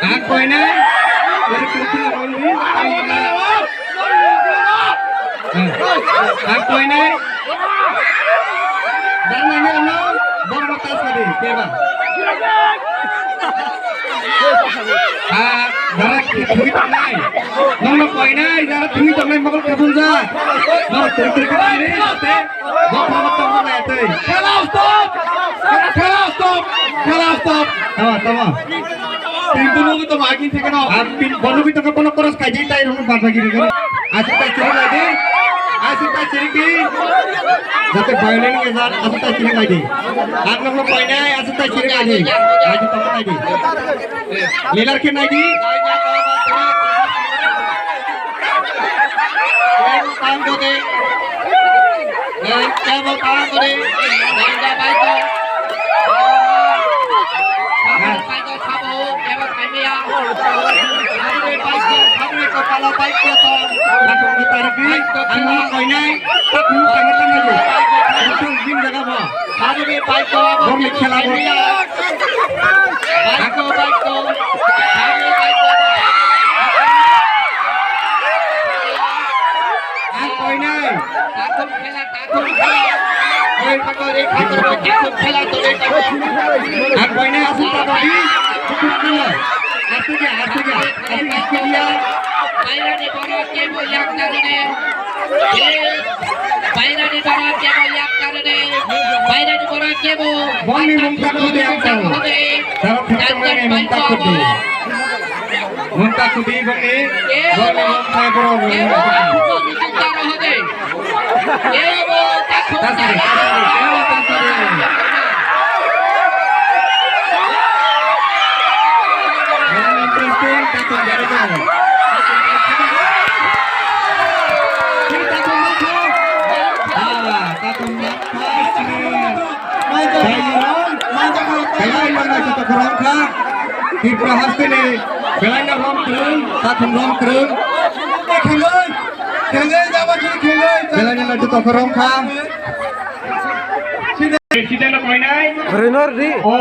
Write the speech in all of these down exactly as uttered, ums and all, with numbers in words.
Ang koinai. Ang koinai. Darnani ano borok ta sadi keba. Ah, dara thwi tongnai. Nongno koinai, dara thwi tongnai mokol kebunjak. Norok trik trik kebunjak. Bok bok tongma nai tei. Khela stop! Khela stop! Khela stop! Tama, tama. Pintu nungwi tongma agin theke no. Ar pin, bono gwi tongkha bono cross khaidi tai rung bad bagi rung. Asuk tai chiri laidi. Asuk tai chiri di. Jate violent ngejan asuk tai chiri laidi. Ar nokno painai asuk tai chiri laidi. Laidi tongma laidi. Leader khe naidi. Tang kode. Tang kode. Tang kode. Sabo, sabo, kebo kaimia. Sabri paikya, sabri kopalo paikya to. Paikya to. Ang koinai, tak mu kami tanggal. Untung gin jaga mo. Sabri paikya, bor ni khela bor. Paikya, paikya. Sabri paikya. Ang koinai. Takum khela, takum khela. Oi, takum, oi, takum, takum khela, takum, takum. Ang koinai asuk ta dodi. Asuk ya, asuk ya. Asuk ya. Bairani borok kebo yak tarune. Bairani borok kebo yak tarune. Bairani borok kebo. Boni mungka kudi ang tau. Darap hukam ni mungka kudi. Mungka kudi boni. Boni mungka borok. Kebo yak tarune. Kebo yak tarune. Tasari, tasari, kebo tasari. Very interesting, takum very good. Takum makha. Ah, takum makha. Belai mana kita kurang kha. Tripura haste ni belai na rom krung, takum rom krung. Belai na kita kurang kha. President koinai. Renor di. O,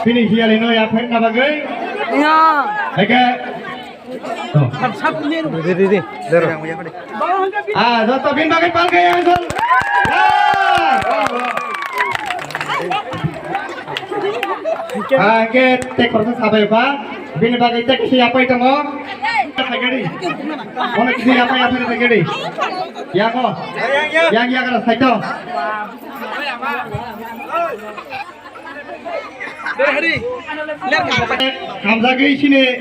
bini hiyalino yapharna bagwi. Ya. Eke. Di, di, di. Dero. Ah, joto bini bagwi palke yang sol. Ya. Ah, ke tek korsa sabai ba. Bini bagwi tek si apai tongo. Sagedi. Ono kisi apai apai sagedi. Ya ko. Yang ya kara saito. Hamjagwi sini,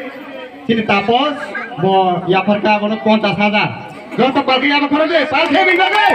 sini Tapos, bo yapharkha bono ponchas hajar. Joto palki yabo khoro de, palki bini bagwi.